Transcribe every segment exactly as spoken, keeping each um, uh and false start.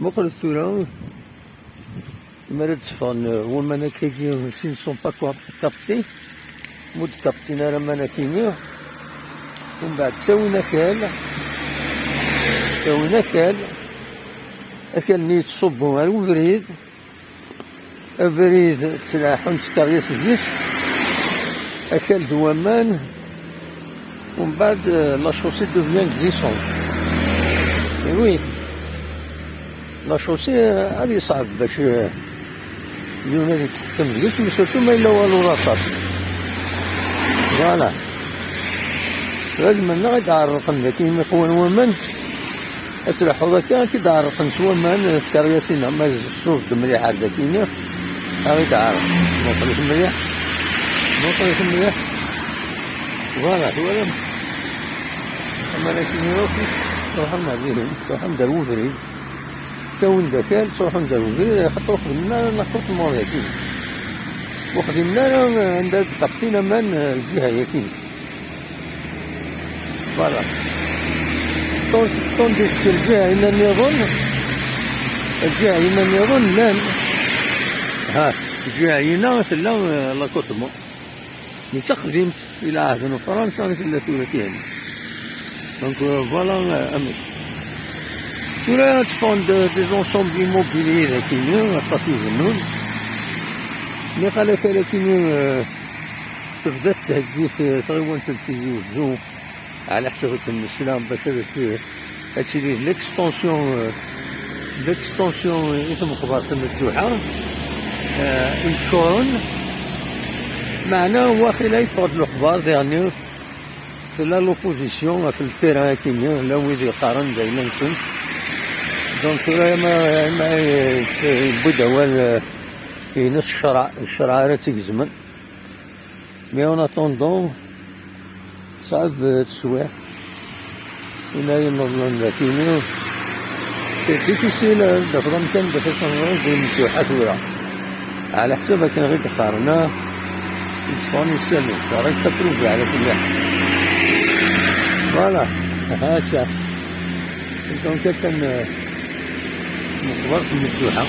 Muqlet tura. Mi ara d-ffɣen, euh, waman akkagi, s'ils ne sont pas cap-, captés, ma ur d-captin ara aman akini, umbeɛd ttawin akal, ttawin akal, akal-nni yettṣubbu ar ubrid, abrid ttlaḥun tkeryas deg-s, akal d waman, umbeɛd, euh, la chaussée devient glissante. Eh oui. La chaussée, euh, ad yeṣɛeb bac, euh, yiwen ad yetḥekkem deg-s, mais surtout ma yella waluḍ aṭas. Voilà. Tura d mennaɣ i d-ɛerrqen daki imi qwan waman. Ad tleḥḥuḍ akka, ad k-id-ɛerrqen s waman, euh, tkeryas-ina, ma tsuḍ-d mliḥ ar daki-nni, ad k-id-ɛerrqen. Muqlet mliḥ. Muqlet mliḥ. Voilà, twalam. Aman akini akk, truḥem ar dihin, truḥem-d ar ubrid. Ttawin-d akal, ttruḥun-d ar ubrid, xaṭer ur xdimen ara la côte nord-agi. Ur xdimen ara anda d-captin aman, eh, lǧiha-yagi. Voilà. Tant-, tandis que lǧiha-inna nniḍen, lǧiha-inna nniḍen llan. Ha, lǧiha-inna tella, eh, la côte nord. D taqdimt i lɛehd n Fransa i tella tura kan. Donc, euh, voilà, euh, amek. Tura ad ffɣen-d des ensembles immobiliers d akini, aṭas ibennun. Niqal akal akini, euh, Tebda tettheggi t-, tɣiwant n Tizi Uzzu, ɛla ḥsab akken nesla, bac ad t-, ad tili d l'extension, euh, d l'extension i tmeqbert n Dduḥa, euh, i yeččuren. Meɛna, waxila yeffeɣ-d lexbar diɣenni, tella l'opposition ɣef le terrain-agi-nni, llan wid yeqqaren d ayla-nsen. Donc, tura ma, ma yewwi-d awal, euh, ines ccṛeɛ, ccṛeɛ ara tt-igezmen. Mais en attendant, tesɛeb teswiɛt. Win ay ineḍlen d akini, c'est difficile, euh, ad d-tafeḍ amkan d afasan di Mcuḥa tura. Ɛla ḥsab akken ɣi d-qqaren, ah, yetteffɣen yissanen, ça reste à prouver ɛla kulli ḥal. Voilà, ha-tt-a. Donc, attan, euh, meqbert n Mcuḥa.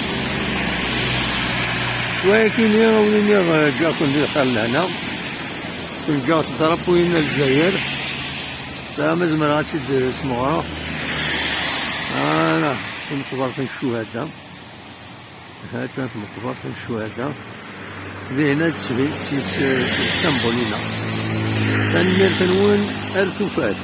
Cwiya akini, a wen-iniɣ, euh, ǧǧiɣ-ken di lxir lehna. Ken-ǧǧiɣ s drapeau-inu n Lezzayer. Da ma zemreɣ ad tt-id-smeɣreɣ. Voilà, tameqbert n ccuhada. Ha-tt-a tmeqbert n ccuhada. Dihin ad d-tbin s, s, s symbole-ina. Tanemmirt-nwen ar tufat.